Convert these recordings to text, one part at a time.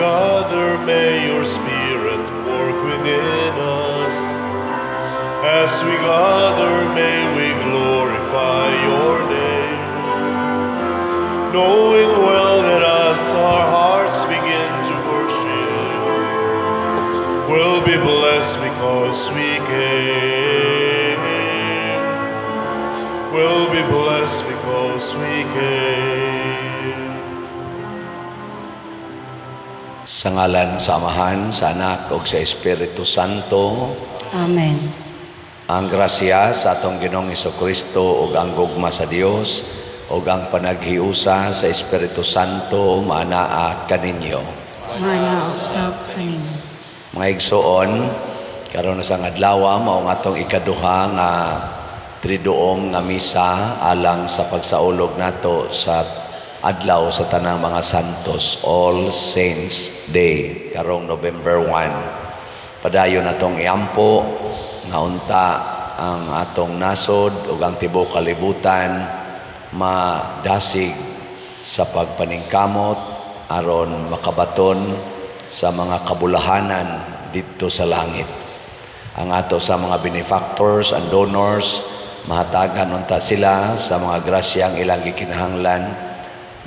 gather, may your Spirit work within us. As we gather, may we glorify your name. Knowing well that as our hearts begin to worship, we'll be blessed because we came. We'll be blessed because we came. Sa ngalan sa Amahan, sa Anak ug sa Espiritu Santo. Amen. Ang grasya sa atong Ginoong Kristo ug ang gugma sa Dios ug ang panaghiusa sa Espiritu Santo maanaa kaninyo. Maanaa usab kaninyo. Mga igsoon, karon na sa adlaw mao ang atong ikaduha nga Triduum nga misa alang sa pagsaulog nato sa adlaw sa tanang mga santos, All Saints Day, karong November 1. Padayon natong iampo nga unta ang atong nasod ug ang tibuok kalibutan madasig sa pagpaningkamot aron makabaton sa mga kabulahanan didto sa langit. Ang ato sa mga benefactors and donors, mahatagan unta sila sa mga grasyang ilang gikinahanglan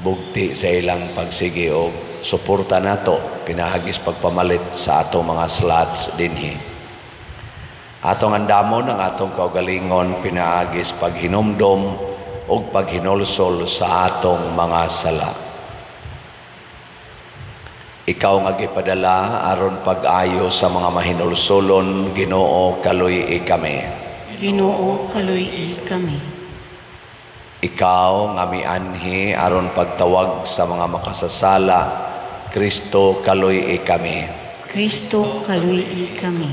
bugti sa ilang pagsigi og suporta nato pinaagis pagpamalit sa atong mga slots dinhi. Atong andamon ang atong kaugalingon pinaagis paghinumdom ug paghinulsol sa atong mga sala. Ikaw nga gipadala aron pag-ayo sa mga mahinulsolon, Ginoo, kaluy-i kami. Ginoo, kaluy-i kami. Ikaw nga mianhi aron pagtawag sa mga makasasala, Kristo, kaluy-i kami. Kristo, kaluy-i kami.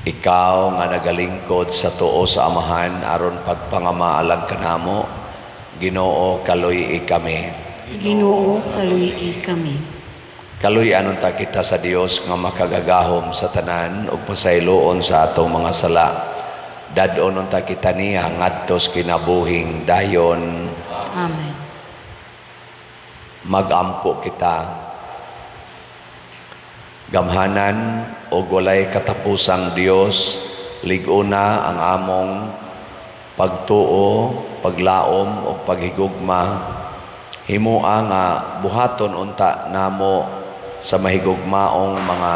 Ikaw nga nagalingkod sa tuo sa Amahan aron pagpangama alang kanamo, Ginoo, kaluy-i kami. Ginoo, kaluy-i kami. Kaluy-an unta kita sa Dios nga makagagahom sa tanan ug pasayloon sa atong mga sala. Dad-on unta kita niya ngadto sa kinabuhing dayon. Amen. Magampo kita. Gamhanan ug walay katapusang Dios, lig-ona ang among pagtuo, paglaom ug paghigugma. Himoa nga buhaton unta namo sa mahigugmaong mga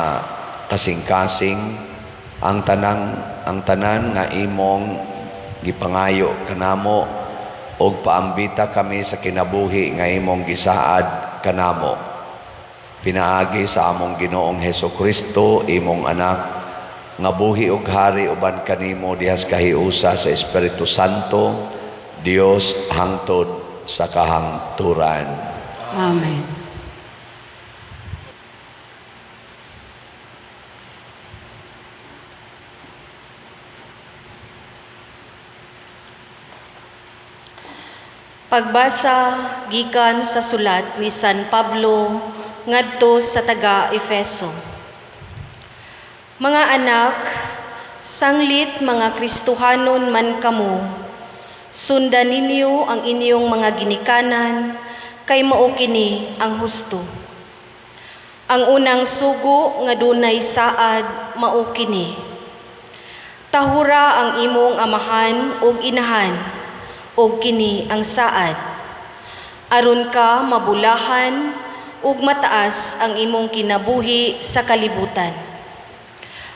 kasing-kasing ang tanan nga imong gipangayo kanamo ug paambita kami sa kinabuhi nga imong gisaad kanamo pinaagi sa among Ginoong Heso Kristo, imong anak, nga buhi ug hari uban kanimo dihas kahiusa sa Espiritu Santo, Dios, hangtod sa kahangturan. Amen. Pagbasa gikan sa sulat ni San Pablo ngadto sa taga Efeso. Mga anak, sanglit mga Kristohanon man kamo, sundan ninyo ang inyong mga ginikanan kay mao kini ang husto. Ang unang sugo nga dunay saad mao kini: Tahura ang imong amahan ug inahan, ug kini ang saad, aron ka mabulahan ug mataas ang imong kinabuhi sa kalibutan.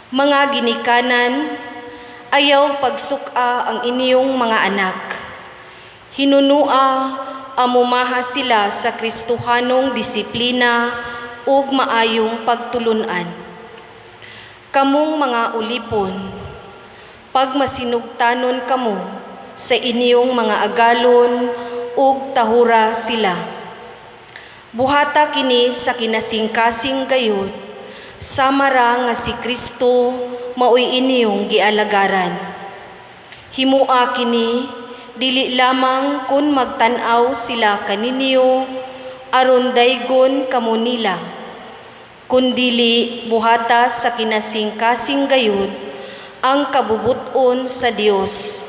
Mga ginikanan, ayaw pagsuk-a ang inyong mga anak. Hinunua amumaha sila sa Kristohanong disiplina ug maayong pagtulun-an. Kamong mga ulipon, pagmasinugtanon kamo sa inyong mga agalon ug tahura sila. Buhata kini sa kinasingkasing gayud, sama ra nga si Kristo maoy inyong gialagaran. Himua kini dili lamang kun magtan-aw sila kaninyo aron daygon kamo nila, kundili buhata sa kinasingkasing gayud ang kabubut-on sa Dios,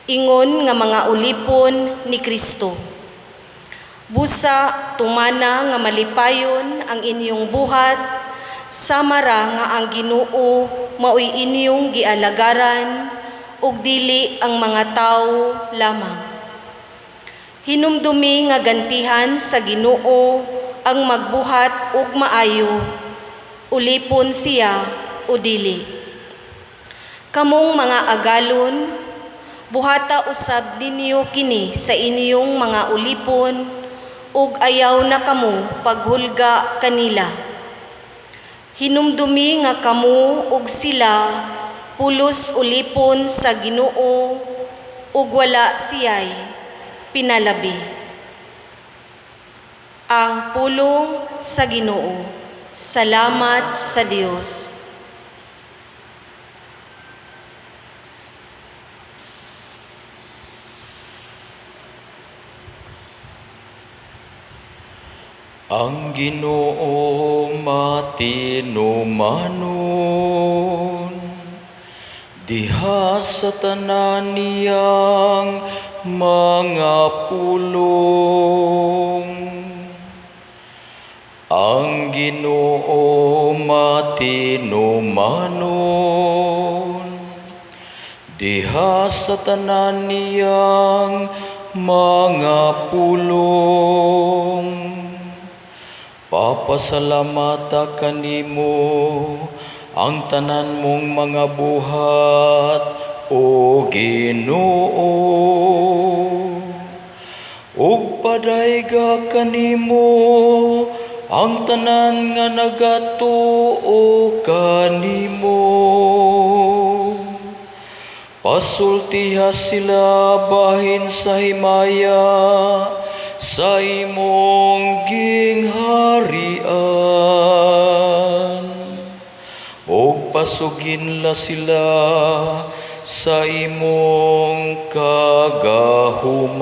ingon nga mga ulipon ni Kristo. Busa tumana nga malipayon ang inyong buhat, samara nga ang Ginoo maoy inyong gialagaran ug dili ang mga tawo lamang. Hinumdumi nga gantihan sa Ginoo ang magbuhat og maayo, ulipon siya o dili. Kamong mga agalon, buhata usab ninyo kini sa inyong mga ulipon ug ayaw na kamo paghulga kanila. Hinumdumi nga kamo ug sila pulos ulipon sa Ginoo ug wala siyay pinalabi. Ang pulong sa Ginoo. Salamat sa Dios. Ang Ginoo matinumanon diha sa tanan niyang mga pulong. Ang Ginoo matinumanon diha sa tanan niyang mga pulong. Papasalamata kanimo ang tanan mong mga buhat, o Ginoo. Ug padayga kanimo ang tanan nga nagatuo kanimo. Pasultiha sila bahin sa himaya sa imong gingharian. Ug pasuginla sila sa imong kagahuman.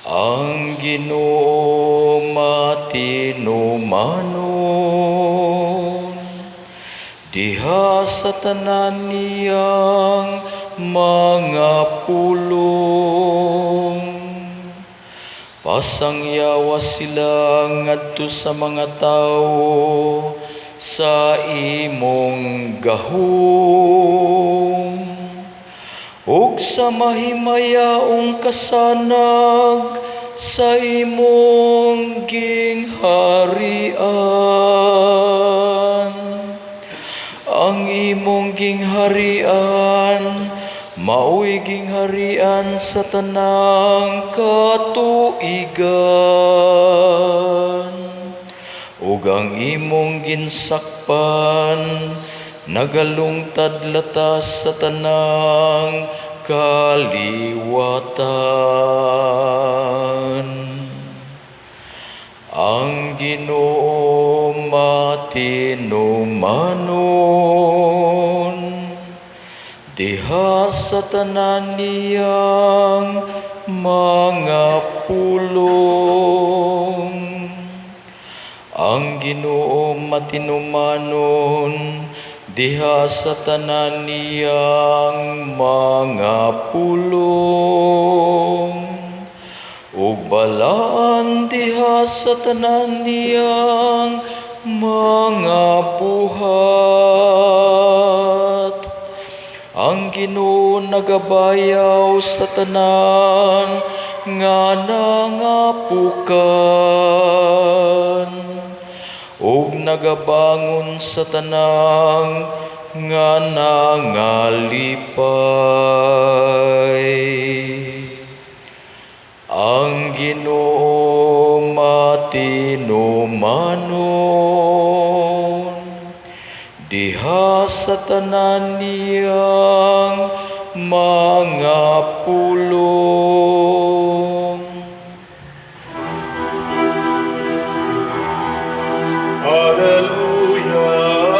Ang Ginoo matinumanon diha sa tanan niyang mga pulong. Pasangyawa sila ngadto sa mga tawo sa imong gahom, ug sa mahimayaong kasanag sa imong gingharian. Ang imong gingharian maoy gingharian sa tanang katuigan, ug ang imong ginsakpan nagalungtad latas sa tanang kaliwatan. Ang Ginoo matinumanon diha sa tanan niyang mga pulong. Ang Ginoo matinumanon diha sa tanan niyang mga pulong, ug balaan diha sa tanan niyang mga buhat. Ang Ginoo nagabayaw sa tanan nga nangapukan, ug nagabangon sa tanang nga nangalipay. Ang Ginoo matinumanon diha sa tanan niyang mga pulong. Alleluia,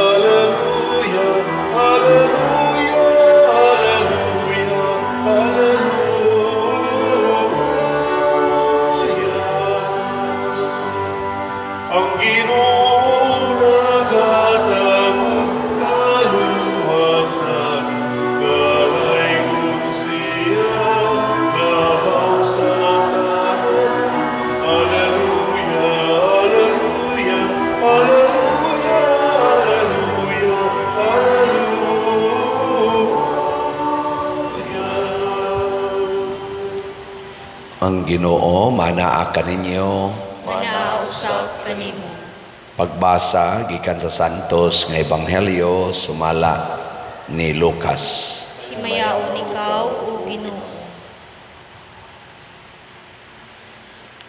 alleluia, alleluia, alleluia, alleluia. Ang Ginoo naghatag og kaluwasan, galaygon siya. Ang Ginoo manaa kaninyo. Manaa usab kanimo. Pagbasa gikan sa Santos nga Ebanghelyo sumala ni Lucas. Himayaon ikaw, o Ginoo.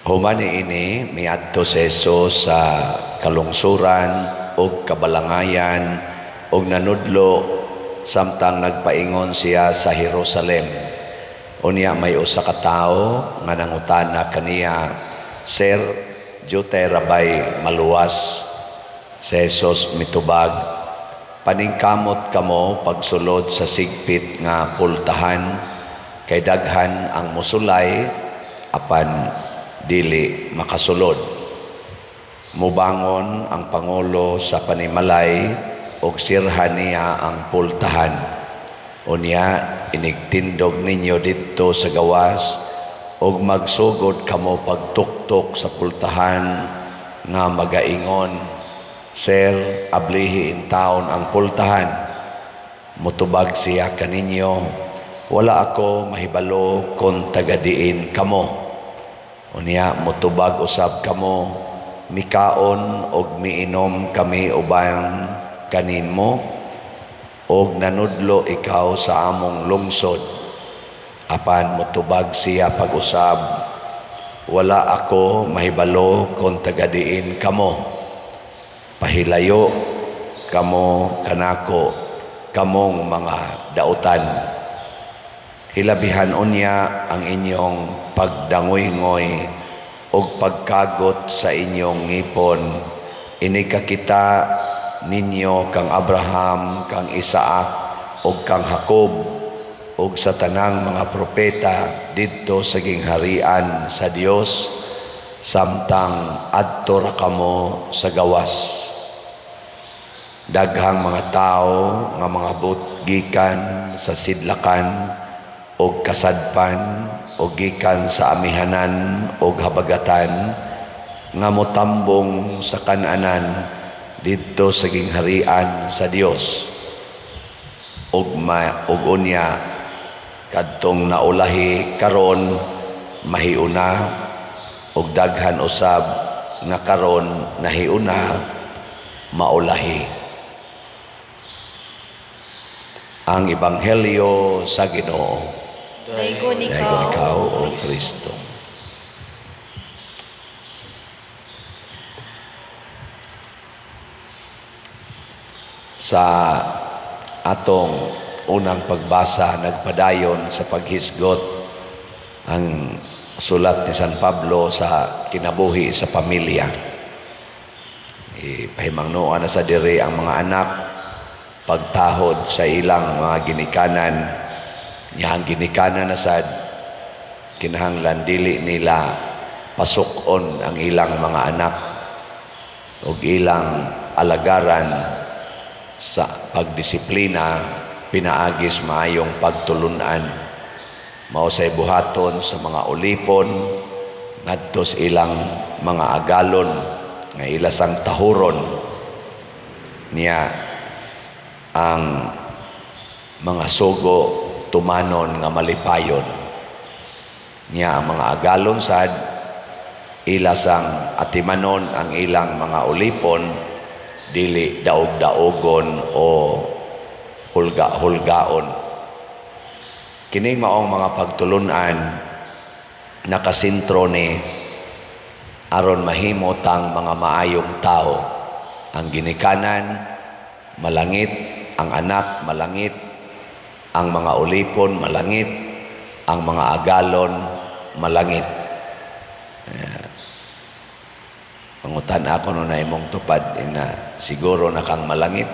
Human niini miadto si Jesus sa kalungsuran ug kabalangayan ug nanudlo samtang nagpaingon siya sa Jerusalem. Unya may usa ka tawo nga nangutana kaniya, "Sir, diutay ra bay maluwas?" Si Jesus mitubag, "Paningkamot kamo pagsulod sa sigpit nga pultahan, kay daghan ang musulay apan dili makasulod. Mubangon ang pangulo sa panimalay ug sirhan niya ang pultahan. Unya inigtindog ninyo didto sa gawas ug magsugod kamo pagtuktok sa pultahan nga magaingon, 'Sir, ablihi intawon ang pultahan.' Mutubag siya kaninyo, 'Wala ako mahibalo kon taga-diin kamo.' Unya mutubag usab kamo, 'Mikaon og miinom kami uban kanimo og nanudlo ikaw sa among lungsod.' Apan mutubag siya pag-usab, 'Wala ako mahibalo kon taga-diin kamo. Pahilayo kamo kanako, kamong mga dautan.' Hilabihan unya ang inyong pagdangoy-ngoy ug pagkagot sa inyong ngipon. Inikakita ninyo kang Abraham, kang Isaac ug kang Jacob ug sa tanang mga propeta didto sa gingharian sa Dios, samtang adto ra kamo sa gawas. Daghang mga tawo nga mangabot gikan sa sidlakan ug kasadpan ug gikan sa amihanan ug habagatan nga motambong sa kan-anan didto sa gingharian sa Dios. Ug unya kadtong naulahi karon mahiuna, ug daghan usab nga karon nahiuna maulahi." Ang Ebanghelyo sa Ginoo. Daygon Daygon ikaw, ikaw, o o Kristo. Kristo. Sa atong unang pagbasa, nagpadayon sa paghisgot ang sulat ni San Pablo sa kinabuhi sa pamilya. Ipahimangnoan na sa diri ang mga anak pagtahod sa ilang mga ginikanan. Nya ang ginikanan na sad kinahanglan dili nila pasuk-on ang ilang mga anak ug ilang alagaran sa pagdisiplina pinaagis maayong pagtulunan. Mao say buhaton sa mga ulipon ngadto sa ilang mga agalon nga ila sang tahuron. Niya ang mga sugo tumanon nga malipayon. Niya ang mga agalon sad ila sang atimanon ang ilang mga ulipon, dili daog-daogon o hulga-hulgaon. Kining maong mga pagtulunan nakasentro ni aron mahimo tang mga maayong tao. Ang ginikanan malangit, ang anak malangit, ang mga ulipon malangit, ang mga agalon malangit. Pangutan ako no na imong tupad ina siguro na kang malangit.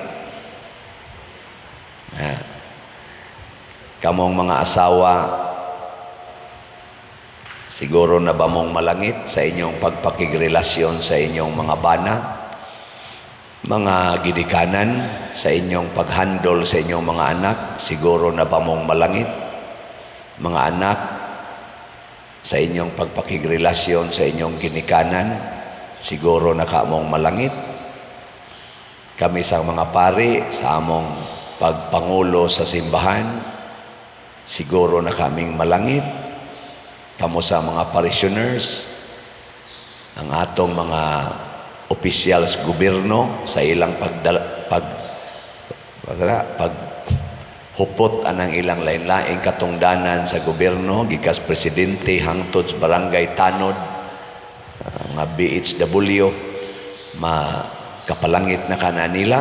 Kamong mga asawa, siguro na ba mong malangit sa inyong pagpakigrelasyon sa inyong mga bana, mga gidikanan, sa inyong paghandol sa inyong mga anak, siguro na ba mong malangit, mga anak, sa inyong pagpakigrelasyon sa inyong ginikanan, siguro na ka mong malangit. Kami sa mga pari, sa among pagpangulo sa simbahan, siguro na kaming malangit. Kamo sa mga parishioners, ang atong mga opisyal sa gobyerno sa ilang pagdala, pag pag hupot anang ilang lain-laing katungdanan sa gobyerno, gikas presidente hangtod sa barangay tanod, mga BHW, makapalangit na kana nila.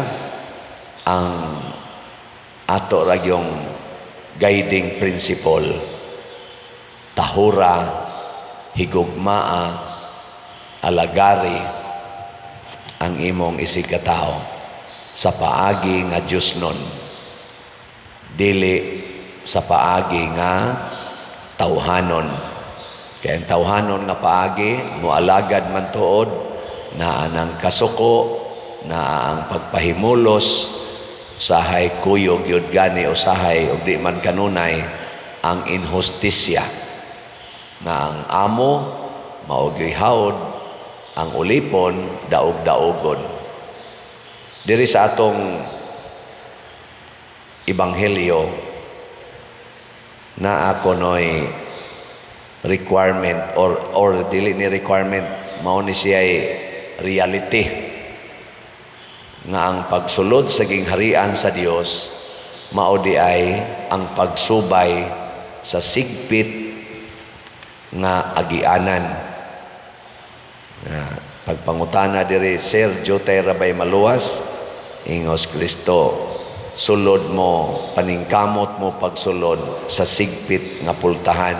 Ang ato ra gyung guiding principle, tahura, higugmaa, alagari ang imong isigkatao sa paagi nga Diyos nun, dili sa paagi nga tawhanon. Kay ang tawhanon nga paagi, moalagad man tuod, naa ang kasuko, naa ang pagpahimulos, usahay kuyog yun gani, usahay ug di man kanunay ang inhustisya na ang amo mao gyoy hawod, ang ulipon daog-daogon. Diri sa atong ebanghelyo, naa kunoy requirement or dili ni requirement, mao ni siya reality nga ang pagsulod sa gingharian sa Dios mao di ay ang pagsubay sa sigpit nga agianan. Nga pagpangutana diri, "Sir, jutay ra bay maluwas?" Ingos Kristo, "Sulod mo, paningkamot mo pagsulod sa sigpit nga pultahan,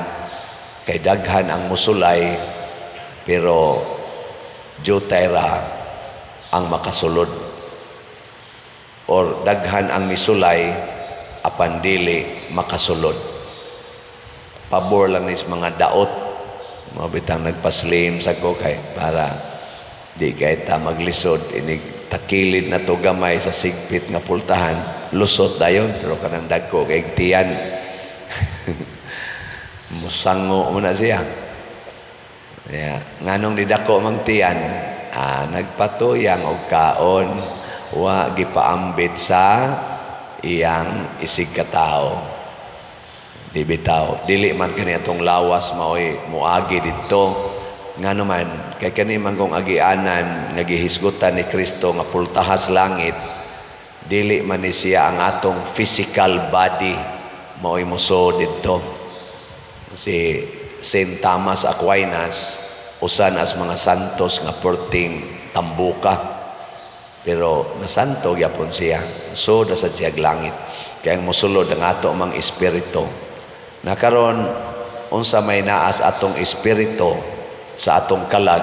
kay daghan ang musulay pero jutay ra ang makasulod," or daghan ang misulay apan dili makasulod. Pabor lang ni sa mga daot. Mao bitang nagpaslim sa ko kay para di kay ta maglisod inig takilid na to gamay sa sigpit nga pultahan, lusot dayon. Pero kanang dagko kay tiyan, musango mo na siya. Yeah. Nganong di dako mang tiyan? Ah, nagpatuyang og kaon, wa gipaambit sa iyang isig katao. Di bitaw, dili man kani atong lawas maoy muagi didto. Ngano man kay kani man kung agianan nga gihisgutan ni Kristo nga pultahas langit, dili man ni siya ang atong physical body maoy muso didto. Si Saint Thomas Aquinas, usa na sa mga santos nga perting tambuka, pero nasanto gyapon siya, so sa siyag langit. Kaya ang mosulod ang ato mang espiritu na karon, unsa may naas atong espiritu sa atong kalag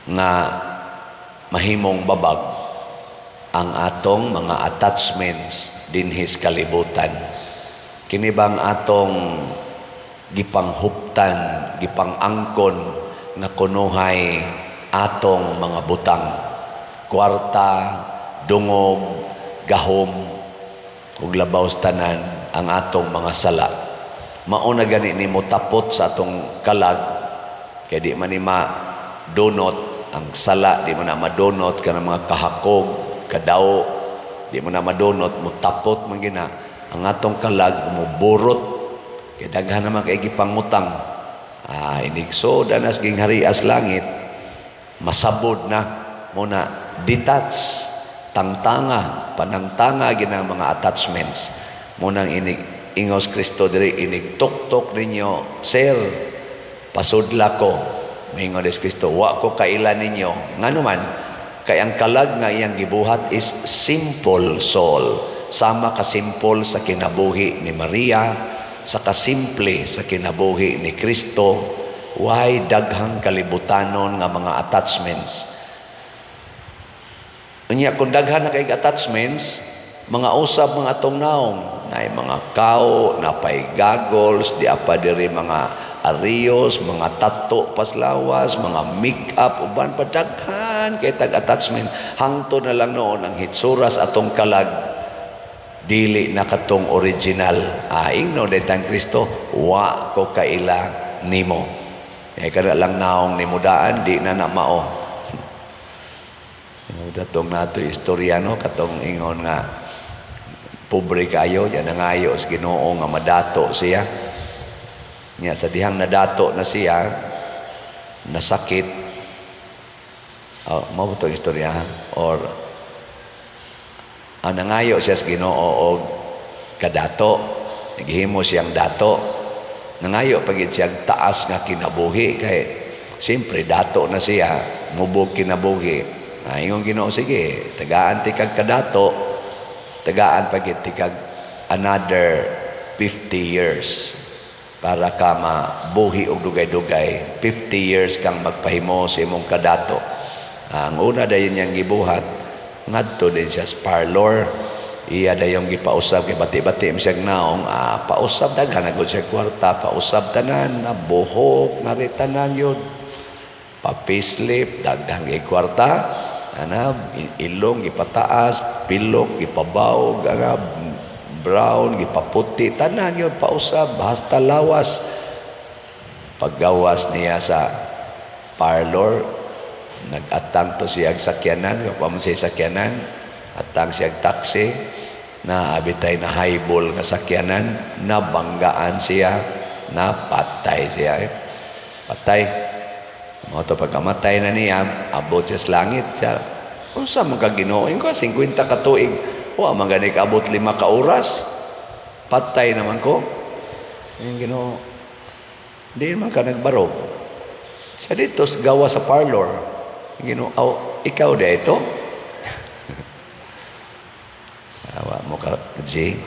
nga mahimong babag ang atong mga attachments dinhis kalibutan? Kini bang atong gipanghuptan, gipangangkon nga kunuhay atong mga butang, kwarta, dungog, gahom, ug labaw sa tanan ang atong mga sala? Mao na gani ni motapot sa atong kalag kay di man ni madunot ang sala, di man na madunot kanang mga kahakog, kadaw, di man na madunot, mutapot man gina ang atong kalag, muburot kay daghan naman kay gipangutang. Ah, inig sulod na sa gingharias langit, masabod na muna, detach, tangtanga, panangtanga ginang mga attachments. Munang inig ingos Kristo diri, "Inig tuktok ninyo, sir, pasudla ko," moingon is Kristo, "Wa ko kaila ninyo." Ngano man? Kay ang kalag nga iyang gibuhat is simple soul, sama kasimple sa kinabuhi ni Maria, sa kasimple sa kinabuhi ni Kristo. Why daghang kalibutanon nga mga attachments? Unya kung daghan na kay attachments, mga usab mga atong naong, naay mga kao, napay goggles, di apa diri mga ariyos, mga tato paslawas, mga make-up, uban pa, daghan kay tag attachment. Hangtod na lang noon ang hitsuras atong kalag dili na katong original. Ah, ingno detang Kristo, "Wa ko kaila nimo." Kaya kada lang naong nimudaan, di na na mao. Datong nato istorya, no, katong ingon nga pobre kayo, yan nangayo sa Ginoo nga madato siya. Nya sa dihang nadato na siya, nasakit. Oh, mao to istorya or ang nangayo siya sa Ginoo og kadato, gihimo siyang dato. Nangayo pa gid siya taas nga kinabuhi kay siyempre dato na siya, mubog kinabuhi. Ah, ingon Ginoo, sige, tagaan ti kag kadato, tagaan pa gid ti kag another 50 years para ka mabuhi og dugay-dugay. 50 years kang magpahimo sa imong kadato. Ah, ang una dayon niyang gibuhat, ngadto din siya sa parlor. Iya dayong gipausab kay bati-bati man siyang naong, pausab daghan na gud siya kwarta, pausab tanan, na buhok, na tanan yun. Pa-facelift, daghan kay kwarta, ana, ilong gipataas, pilok gipabawg, ana, brown gipaputi, tanan yun pausab hasta lawas. Paggawas niya sa parlor, nag-atang to siya sakyanan, kapamon siya sakyanan, atang siya taxi, na abitay na highball nga sakyanan, nabanggaan siya, napatay siya. Eh. Patay. Mao to pagkamatay na niya, abot siya sa langit siya. Unsa man ka Ginoo? Ko 50 ka tuig. Wa man gani kaabot 5 ka oras. Patay naman ko. Yung Ginoo, di man ka nagbarog. Sa dito, gawa sa parlor. Yung Ginoo, aw, ikaw da ito? Awa mo ka, G.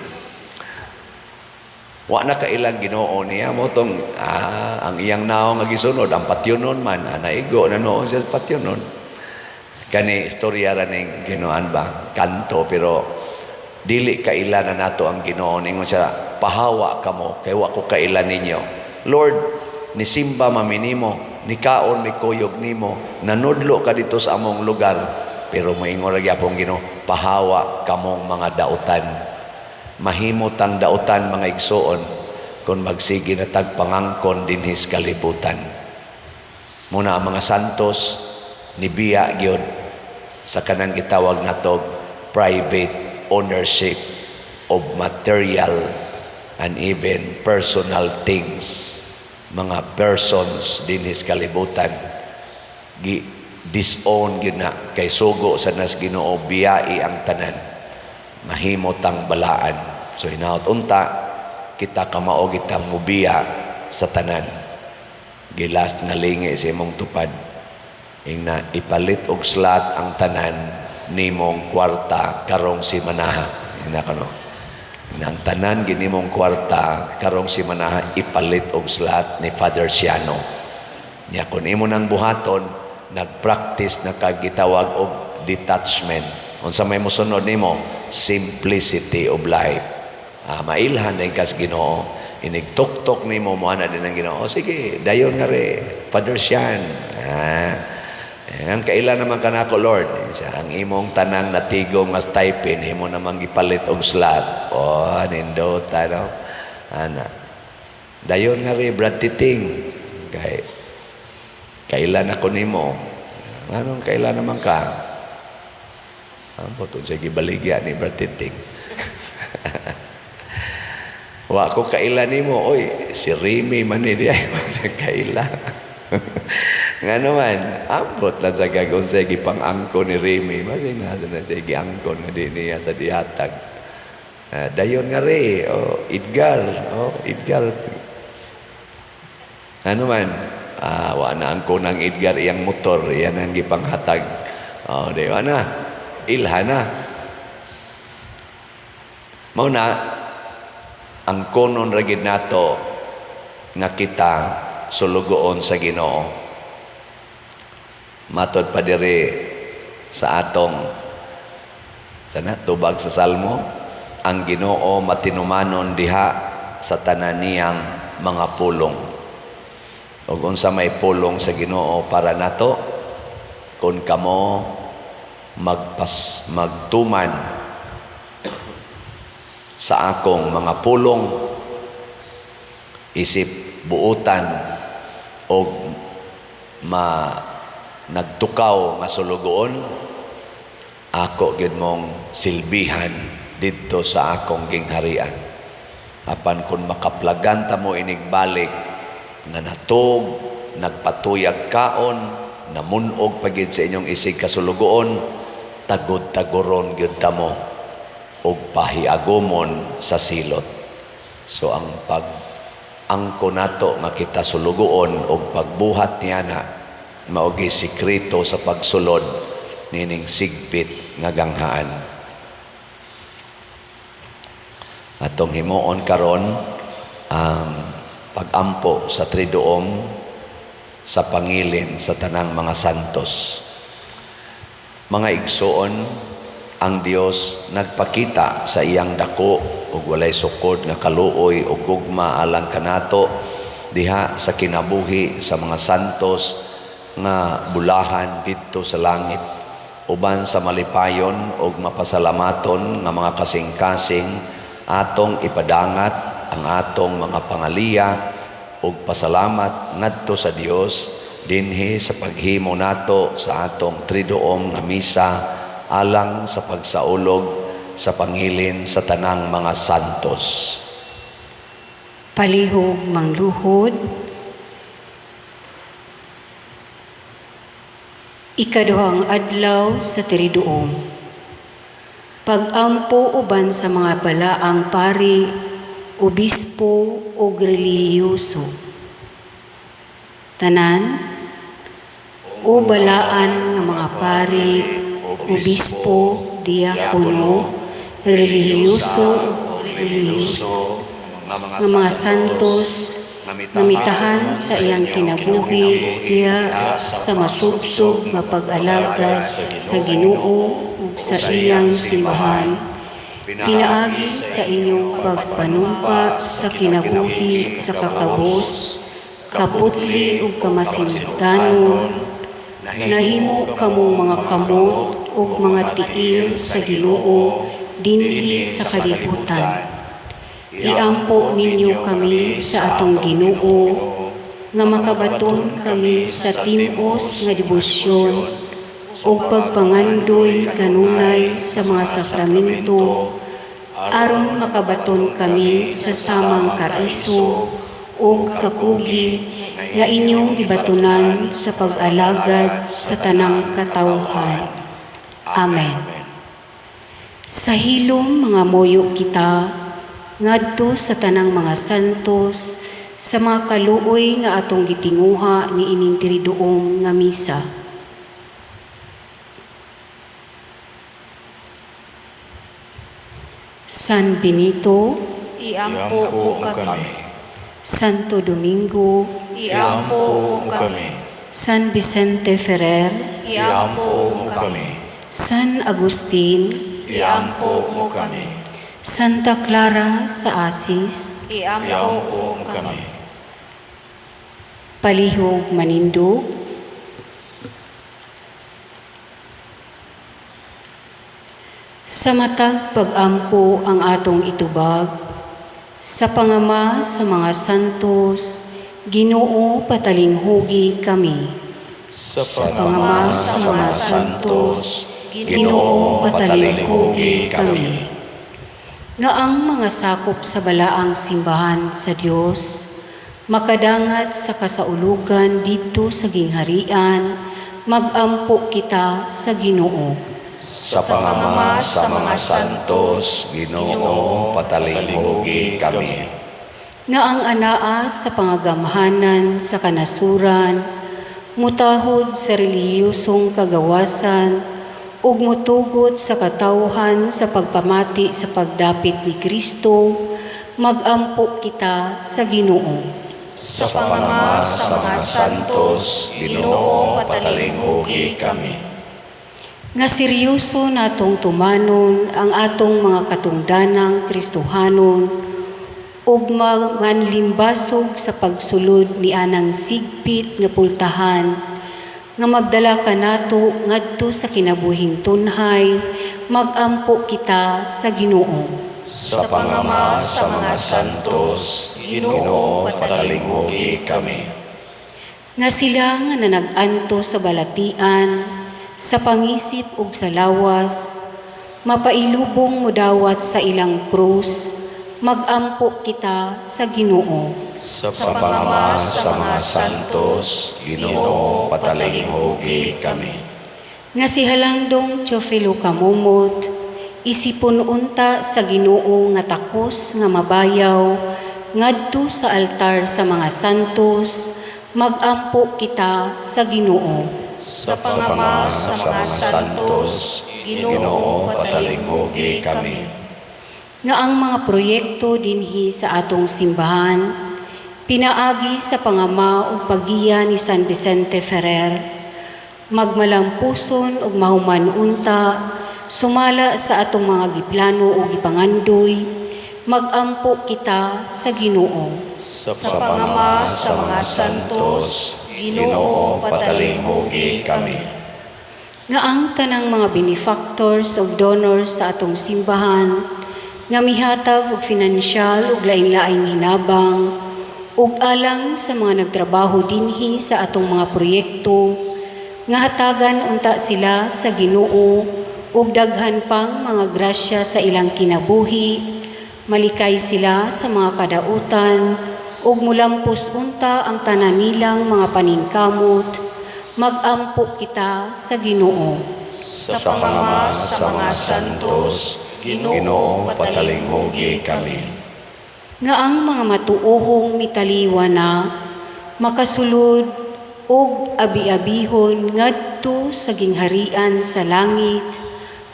Wa na kailang Ginoo niya mo tong ang iyang naong nga gisunod ang patyonon man, naigo na noon siya sa patyonon. Kani istorya ra ning Ginoan ba kanto, pero dili kaila na nato ang Ginoo. Ningon siya, pahawa kamo kay wa ko kaila ninyo. Lord, nisimba maminimo, nikaon mi kuyog nimo, nanudlo ka dito sa among lugar, pero moingon ra gyapon Ginoo, pahawa kamong mga dautan. Mahimo tang dautan mga igsoon kung magsige na tag pangangkon dinhis kalibutan. Muna ang mga santos nibiya gyud sa kanang gitawag natog private ownership of material and even personal things, mga persons dinhis kalibutan. Gi disown gyud na kay sugo sa nas Ginoo, biyai ang tanan, mahimo tang balaan. So hinaot unta kita kamao kita mubiya sa tanan. Gilas nga lingi sa imong tupad, ingna ipalit og slot ang tanan nimong kwarta karong simanaha. Ingna kano, ingna ang tanan ginimong kwarta karong simanaha ipalit og slot ni Father Siano. Nya kun imo nang buhaton, nagpractice na kag gitawag og detachment. Unsa may mosunod nimo? Simplicity of life. Mailhan din kas Ginoo. Inig-tok-tok nimo, moana din ang Ginoo. Sige, dayon nga re, Father Sian. Ang kailan naman kanako, Lord? Siya, ang imong tanang natigong nga stipend, imo namang gipalit og slot. Oh, nindota, no? Ana. Dayon nga re, Brad Titing. Kay, kailan ako nimo? Anong kailan naman ka? Ambot, unsay gibaligya ni Brad Titing. Wa ko kaila nimo, oy, si Remy man ni diay kaila. Nga naman, ambot lang sa kag unsay gipang-angko ni Remy, masin nasa na siya giangkon nga di niya sa dihatag. Dayon nga re, oh, Edgar, oh, Edgar. Ano man, wa na angko ng Edgar iyang motor, iyan ang gipanghatag. Oh, di wa na. Ilha na. Mao na ang konon ra gid nato nga kita sulugoon sa Ginoo. Matod pa diri sa atong sana tubag sa Salmo, ang Ginoo matinumanon diha sa tanan niyang mga pulong. Ug unsa may pulong sa Ginoo para nato? Kun kamo magtuman sa akong mga pulong, isip buutan og nagtukaw nga sulugoon, ako gyud mong silbihan didto sa akong gingharian. Apan kung makaplagan ta mo inigbalik Nga natog, nagpatuyag kaon, namunog pa gid sa inyong isig kasulugoon, tagod-tagoron gyud tamo ug pahiagomon sa silot. So ang pag angko nato nga kita sulugoon og pagbuhat niya na mao gyud sikreto sa pagsulod nining sigpit nga ganghaan. Atong himuon karon ang pagampo sa Triduum sa pangilin sa tanang mga santos. Mga igsoon, ang Dios nagpakita sa iyang dako ug walay sukod nga kaluoy ug gugma alang kanato diha sa kinabuhi sa mga santos nga bulahan didto sa langit, uban sa malipayon ug mapasalamaton nga mga kasing-kasing atong ipadangat ang atong mga pangaliya ug pasalamat ngadto sa Dios dinhi sa paghimo nato sa atong Triduum nga misa alang sa pagsaulog sa pangilin sa tanang mga santos. Palihog mangluhod. Ikaduhang adlaw sa Triduum. Pagampo uban sa mga balaang pari, obispo o relihiyoso. Tanan, o balaan nga mga pari, obispo, diakono, relihiyoso, relihiyoso, nga mga santos, namitahan sa iyang kinabuhi diha sa masubsob nga pag-alagad sa Ginoo ug sa iyang simbahan, pinaagi sa inyong pagpanumpa sa kinabuhi sa kakabos, kaputli ug kamasintanon, nahimo kamong mga kamot ug mga tiil sa Ginoo dinhi sa kalibutan. Iampo ninyo kami sa atong Ginoo nga makabaton kami sa tim-os nga debosyon ug pagpangandoy kanunay sa mga sakramento, aron makabaton kami sa samang kaiso ug kakugi nga inyong gibatunan sa pag-alagad sa tanang katawhan. Amen. Sa hilom mga moyo kita ngadto sa tanang mga santos sa mga kaluoy nga atong gitinguha niining Triduum nga misa. San Benito, Iampo mo kami. Santo Domingo, Iampo mo kami. San Vicente Ferrer, Iampo mo kami. San Agustin, Iampo mo kami. Santa Clara sa Asis, Iampo mo kami. Palihog manindog, sa matag pagampo ang atong itubag, sa pangama sa mga santos, Ginoo patalinghugi kami. Sa pangama sa mga santos, Ginoo patalinghugi kami. Nga ang mga sakop sa balaang simbahan sa Dios, makadangat sa kasaulugan didto sa gingharian, magampo kita sa Ginoo. Sa pangama sa mga santos, Ginoo patalinghugi kami. Nga ang anaa sa pangagamhanan sa kanasuran, mutahod sa relihiyosong kagawasan, ug mutugot sa katawhan sa pagpamati sa pagdapit ni Kristo, magampo kita sa Ginoo. Sa pangama sa mga santos, Ginoo patalinghugi kami. Nga seryoso natong tumanon ang atong mga katungdanang Kristohanon ug manlimbasog sa pagsulod ni anang sigpit nga pultahan nga magdala kanato ngadto sa kinabuhing tunhay, magampo kita sa Ginoo. Sa pangama sa mga santos, Ginoo patalinghugi kami. Nga sila nga nanag-anto sa balatian, sa pangisip ug sa lawas, mapailubong modawat sa ilang krus, magampo kita sa Ginoo. Sa pangama sa mga santos, Ginoo, patalinghugi kami. Nga si Halangdong Teofilo Camomot, isipon unta sa Ginoo nga takos nga mabayaw ngadto sa altar sa mga santos, magampo kita sa Ginoo. Sa pangama sa mga santos, Ginoo, patalinghugi kami. Nga ang mga proyekto dinhi sa atong simbahan, pinaagi sa pangama ug paggiya ni San Vicente Ferrer, magmalampuson ug mahuman unta sumala sa atong mga giplano ug gipangandoy, magampo kita sa Ginoo. Sa pangama sa mga santos, Ginoo, patalinghugi kami. Nga ang tanang mga benefactors ug donors sa atong simbahan nga mihatag og finansyal ug lain-laing hinabang ug alang sa mga nagtrabaho dinhi sa atong mga proyekto, nga hatagan unta sila sa Ginoo ug daghan pang mga grasya sa ilang kinabuhi, malikay sila sa mga kadautan ug mulampos unta ang tanan nilang mga paningkamot, magampo kita sa Ginoo. Sa pangama sa mga santos, Ginoo, patalinghugi kami. Nga ang mga matuohong mitaliwa na makasulod og abi-abihon ngadto sa gingharian sa langit,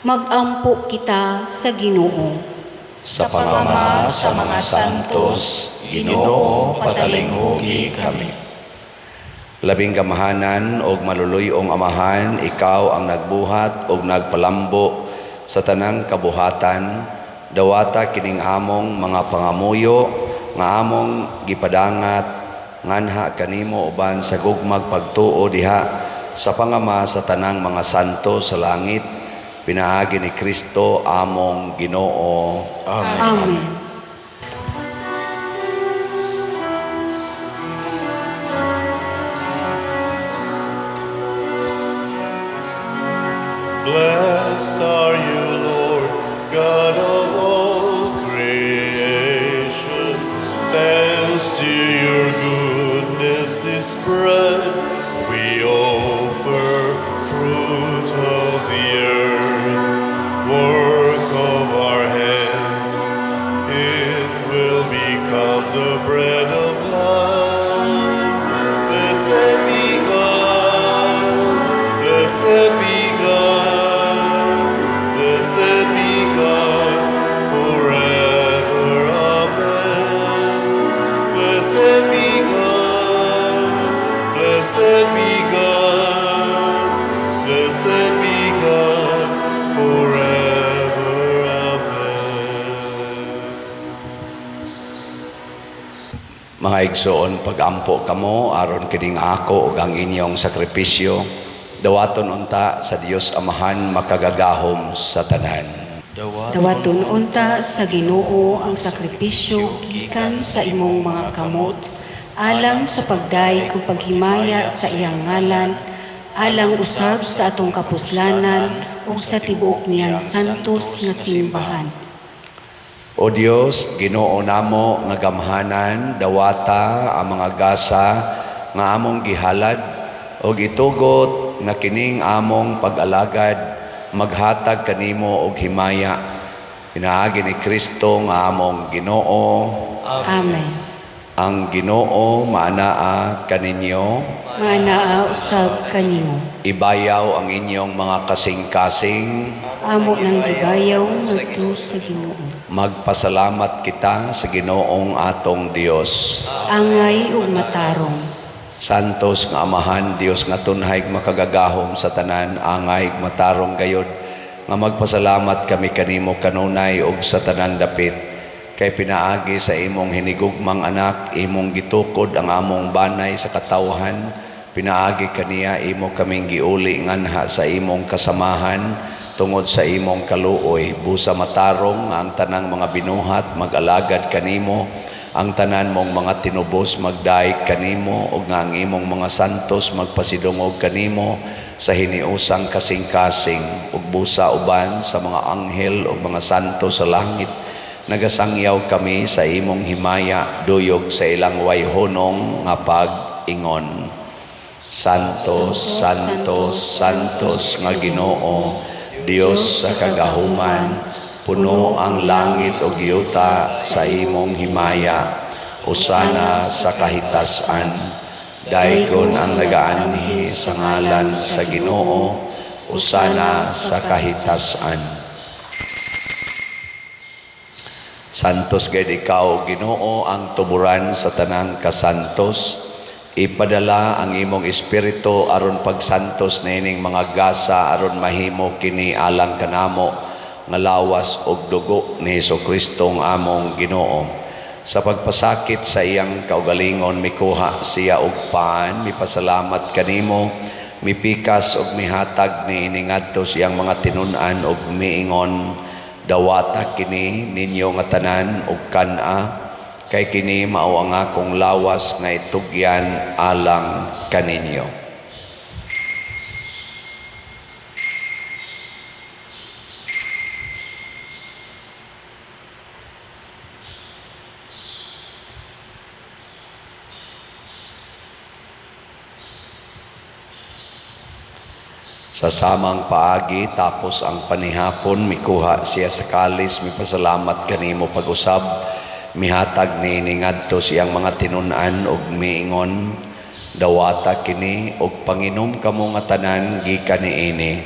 magampo kita sa Ginoo. Sa pangama sa mga santos, Ginoo, patalinghugi kami. Labing gamahanan og maluluy-ong Amahan, ikaw ang nagbuhat og nagpalambo sa tanang kabuhatan. Dawata kining among mga pangamuyo nga among gipadangat nganha kanimo uban sa gugmag pagtuo diha sa pangama sa tanang mga santo sa langit, pinaagi ni Kristo among Ginoo. Amen. Amen. Blessed are you, Lord, God of all creation. Thanks to your goodness, this bread we offer, fruit of the earth, work of our hands. It will become the bread of life. Blessed be God, blessed be God, blessed be God forever. Amen. Blessed be God, blessed be God, blessed be God forever. Amen. Mga igsoon, pagampo kamo aron kining ako ug ang inyong sakripisyo dawaton unta sa Dios Amahan makagagahom sa tanan. Dawaton unta sa Ginoo ang sakripisyo gikan sa imong mga kamot, alang sa pagdayeg ug paghimaya sa iyang ngalan, alang usab sa atong kapuslanan ug sa tibuok niyang santos nga simbahan. O Dios, Ginoo namo nga gamhanan, dawata ang mga gasa nga among gihalad ug itugot nga kining among pag-alagad maghatag kanimo og himaya. Pinaagi ni Kristo nga among Ginoo. Amen. Ang Ginoo maanaa kaninyo. Maanaa usab kanimo. Ibayaw ang inyong mga kasing-kasing. Amo nang gibayaw ngadto sa Ginoo. Magpasalamat kita sa Ginoong atong Dios. Angay ug matarong. Santos nga Amahan, Dios nga tunhay makagagahom sa tanan, angay matarong gayod nga magpasalamat kami kanimo kanunay ug sa tanan dapit. Kay pinaagi sa imong hinigugmang anak, imong gitukod ang among banay sa katawhan, pinaagi kaniya imo kaming giuli nganha sa imong kasamahan tungod sa imong kaluoy. Busa matarong nga ang tanang mga binuhat mag-alagad kanimo, ang tanan mong mga tinubos magdaig kanimo, ug nga ang imong mga santos magpasidungog kanimo sa hiniusang kasing-kasing, ug busa uban sa mga anghel ug mga santo sa langit. Nagasangyaw kami sa imong himaya duyog sa ilang wayhunong nga pag-ingon. Santos, Santos, Santos nga Ginoo, Dios sa kagahuman, puno ang langit ug yuta sa imong himaya. Hosana sa kahitasan. Daygon ang nagaanhi sa ngalan sa Ginoo. Hosana sa kahitasan. Santos gayud ikaw, Ginoo, ang tuburan sa tanang kasantos. Ipadala ang imong espiritu aron pagsantos niining mga gasa aron mahimo kini alang kanamo nga lawas ug dugo ni Hesukristo nga among Ginoo. Sa pagpasakit sa iyang kaugalingon, mikuha siya og pan, mipasalamat kanimo, mipikas ug mihatag niini ngadto sa iyang mga tinun-an ug miingon, dawata kini ninyo nga tanan ug kan-a, kay kini mao ang akong lawas nga itugyan alang kaninyo. Sa samang paagi, tapos ang panihapon, mikuha siya sa kalis, mipasalamat kanimo pag-usab, mihatag niini ngadto sa iyang mga tinun-an ug miingon, dawata kini ug panginom kamo nga tanan gikan niini,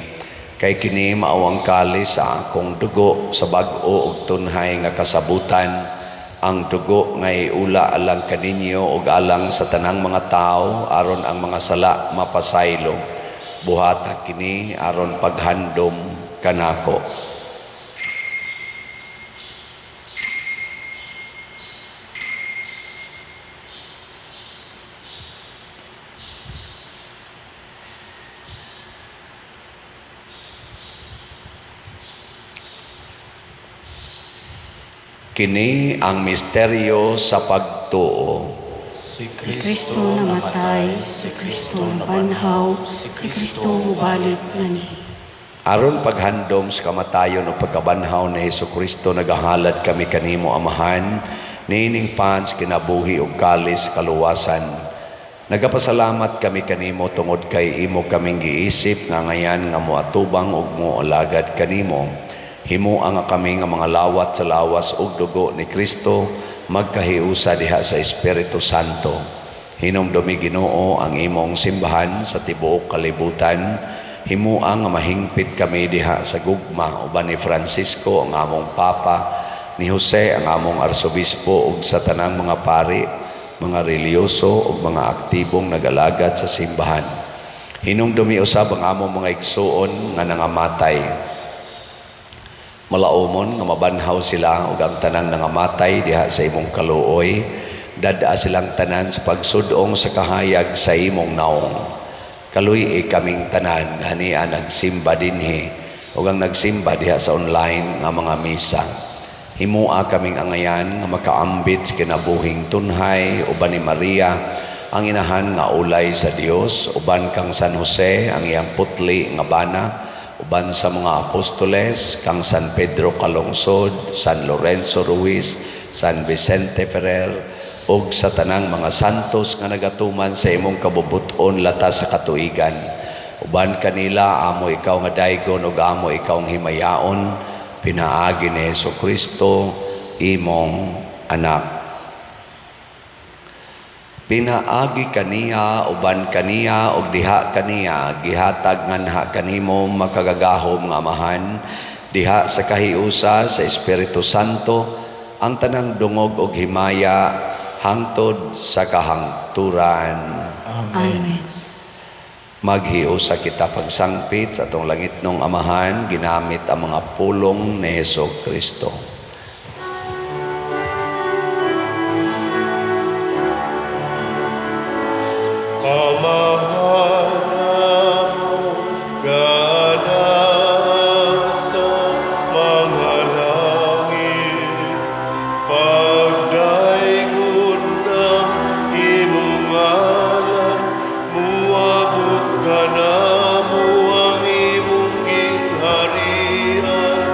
kay kini mao ang kalis sa akong dugo sa bag-o ug tunhay nga kasabutan, ang dugo nga iula alang kaninyo ug alang sa tanang mga tawo aron ang mga sala mapasaylo. Buhata kini aron paghandom kanako. Kini ang misteryo sa pagtuo. Si Kristo namatay, si Kristo nabanhaw, si Kristo mubalik ngani. Aron paghandom sa kamatayon o pagkabanhaw ni Hesukristo, nagahalad kami kanimo, Amahan, niining pans kinabuhi ug kalis kaluwasan. Nagapasalamat kami kanimo tungod kay imo kaming giisip nga ngayan nga moatubang ug moalagad kanimo. Himoa nga kami nga mga lawat sa lawas ug dugo ni Kristo magkahiusa diha sa Espiritu Santo. Hinumdumi, Ginoo, ang imong simbahan sa tibuok kalibutan. Himoa nga mahingpit kami diha sa gugma uban ni Francisco ang among Papa, ni Jose ang among Arsobispo ug sa tanang mga pari, mga relihiyoso ug mga aktibong nagalagad sa simbahan. Hinumdumi usab ang among mga igsuon nga nangamatay. Malaumon nga mabanhaw sila ug ang tanang nangamatay diha sa imong kaluoy, dad-a silang tanan sa pagsudong sa kahayag sa imong naong. Kaluy-i kaming tanan nga ania nagsimba dinhi ug ang nagsimba diha sa online nga mga misa. Himoa kaming angayan nga makaambit sa kinabuhing tunhay uban ni Maria ang inahan nga ulay sa Dios, uban kang San Jose ang iyang putli nga bana, uban sa mga apostoles, kang San Pedro Calungsod, San Lorenzo Ruiz, San Vicente Ferrer, ug sa tanang mga santos nga nagatuman sa imong kabubuton latas sa katuigan. Uban kanila amo ikaw nga daygon ug amo ikaw nga himayaon, pinaagi ni Hesukristo imong anak. Pinaagi kaniya, uban kaniya, ug diha kaniya, gihatag nganha kanimo makagagahom nga Amahan, diha sa kahiusa sa Espiritu Santo, ang tanang dungog ug himaya hangtod sa kahangturan. Amen. Maghiusa kita pagsangpit sa atong langitnong Amahan, ginamit ang mga pulong ni Hesukristo. Amahan namo nga nasa mga langit, pagdaygon ang imong ngalan, muabot kanamo ang imong gingharian.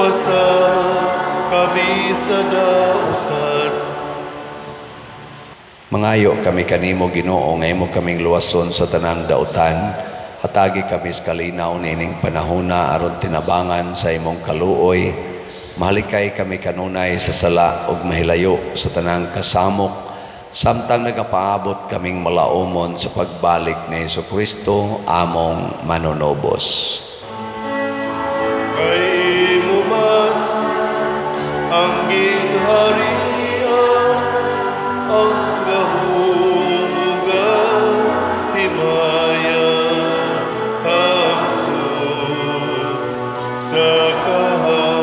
Luwasa kami sa dautan. Mangayo kami kanimo, Ginoo, nga imo kaming luwason sa tanang dautan. Hatagi kami sa kalinaw niining panahona aron tinabangan sa imong kaluoy. Mahalikay kami kanunay sa sala ug mahilayo sa tanang kasamok samtang nagapaabot kaming malaumon sa pagbalik ni Hesus Kristo among manunubos. Kay imo man ang gingharian, ang gahom ug ang himaya hangtod sa kahangturan.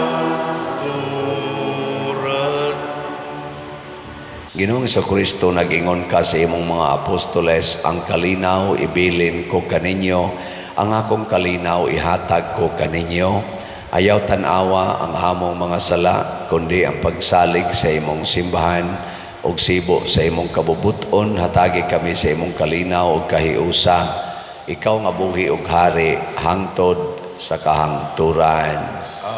Ginoong Kristo, nag-ingon ka sa imong mga apostoles, "Ang kalinaw ibilin ko kaninyo, ang akong kalinaw ihatag ko kaninyo." Ayaw tan-awa ang among mga sala, kundi ang pagsalig sa imong simbahan, ug sibo sa imong kabubuton, hatagi kami sa imong kalinaw ug kahiusa. Ikaw nga buhi ug hari hangtod sa kahangturan.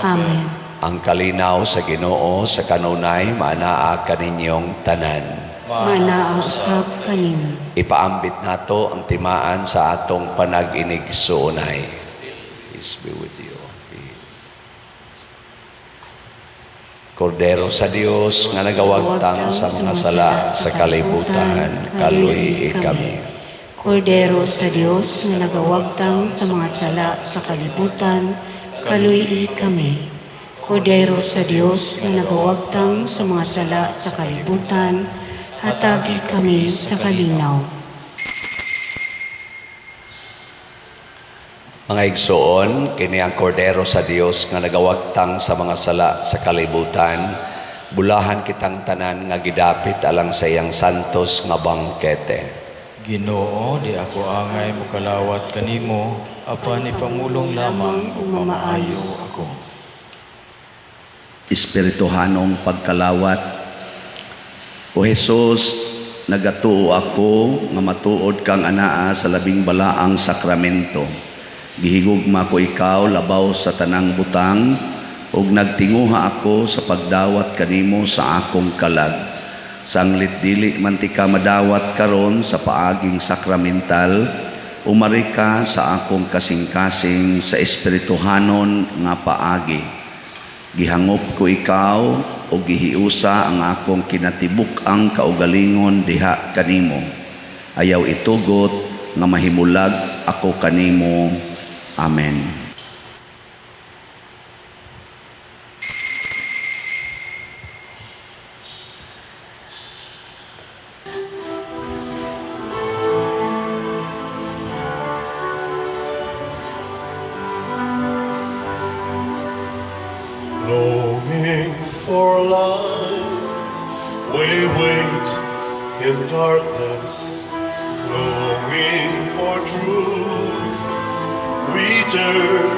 Amen. Ang kalinaw sa Ginoo sa kanunay maanaa kaninyong tanan. Maanaa usab kanimo. Ipaambit nato ang timaan sa atong panag-inigsuonay. Peace be with you. Peace. Kordero sa Dios nga nagawagtang sa mga sala sa kalibutan, kaluy kami. Kordero sa Dios nga nagawagtang sa mga sala sa kalibutan, kaluy kami. Kordero sa Dios nga nagawagtang sa mga sala sa kalibutan, hatagi kami sa kalinaw. Mga igsoon, kini ang Kordero sa Dios nga nagawagtang sa mga sala sa kalibutan. Bulahan kitang tanan nga gidapit alang sa iyang santos nga bangkete. Ginoo, di ako angay mokalawat kanimo, apan ipamulong lamang ug mamaayo ako. Espirituhanong pagkalawat. O Jesus, nagatuo ako nga matuod kang anaa sa labing balaang sakramento. Gihigugma ko ikaw labaw sa tanang butang ug nagtinguha ako sa pagdawat kanimo sa akong kalag. Sanglit dili man tika madawat karon sa paaging sakramental, umari ka sa akong kasing-kasing sa espirituhanon nga paagi. Gihangop ko ikaw o gihiusa ang akong kinatibuk-ang kaugalingon diha kanimo. Ayaw itugot nga mahimulag ako kanimo. Amen. Longing for light, we wait in darkness. Longing for truth, we turn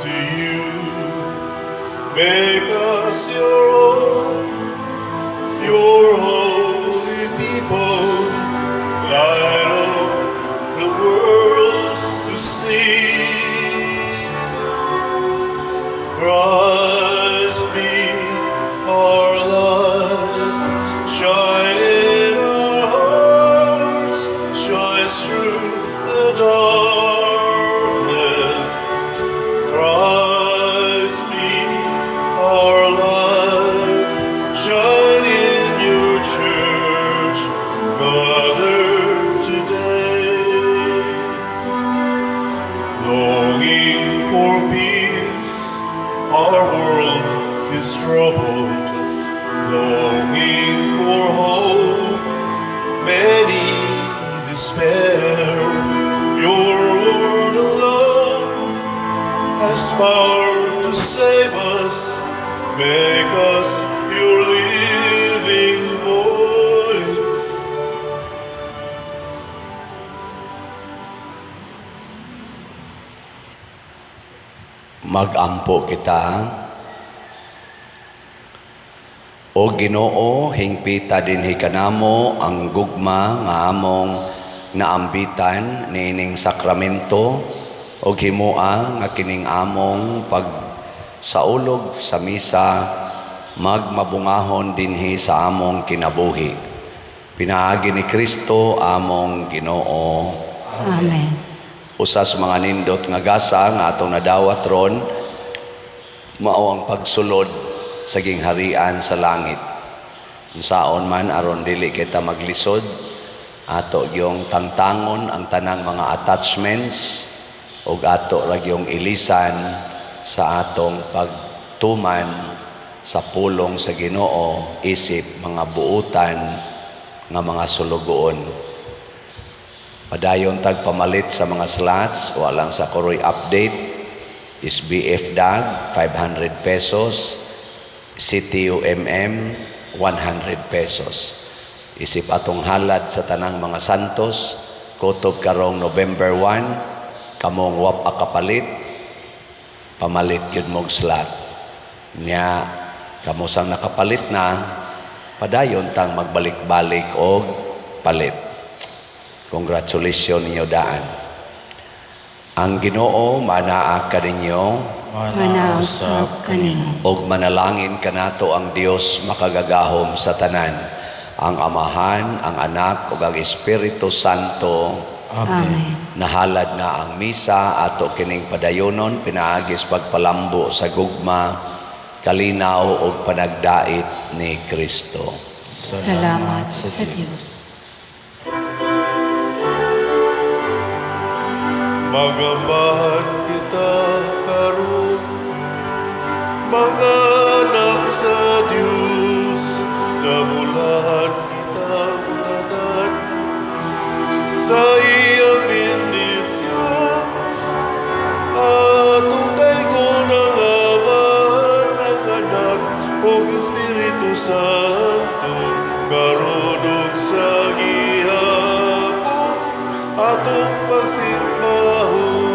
to you. Make us your own, your holy people, light of the world to see. Christ be our light, shine in our hearts, shine through the darkness. Christ be our light, shine in your church, gathered today. Longing for peace, our world is troubled. Longing for hope, many despair. Your word alone has power to save us. Make us your living voice. Magampo kita. O Ginoo, hingpita dinhi kanamo ang gugma nga among naambitan niining sakramento ug himoa nga kining among Saulog sa misa magmabungahon dinhi sa among kinabuhi. Pinaagi ni Kristo among Ginoo. Amen. Usa sa mga nindot nga gasa nga atong nadawat ron mao ang pagsulod sa gingharian sa langit. Unsaon man aron dili kita maglisod, ato gyung tangtangon ang tanang mga attachments ug ato ra gyung ilisan sa atong pagtuman sa pulong sa Ginoo isip mga buutan nga mga sulugoon. Padayon tag pamalit sa mga slots, walang sa kuroy update. SBF DAG 500 pesos, CTUMM 100 pesos. Isip atong halad sa tanang mga santos, kutob karong November 1, kamong wa pa kapalit, pamalit gyud mog slot. Nya kamo sang nakapalit na, padayon tang magbalik-balik og palit. Congratulations ninyo daan. Ang Ginoo manaa kaninyo. Manaa usab kanimo. Ug manalangin kanato ang Dios makagagahom sa tanan, ang Amahan, ang Anak ug ang Espiritu Santo. Amen. Nahalad na ang misa, ato kining padayonon pinaagi sa pagpalambo sa gugma, kalinaw ug panagdait ni Kristo. Salamat sa Dios. Magambahan kita karon, mga anak sa Dios, nabulahan kitang tanan sa iyang bendisyon. Atong daygon ang Amahan, ang Anak, ug ang Espiritu Santo, karon ug sa gihapon, atong pagsimbahon.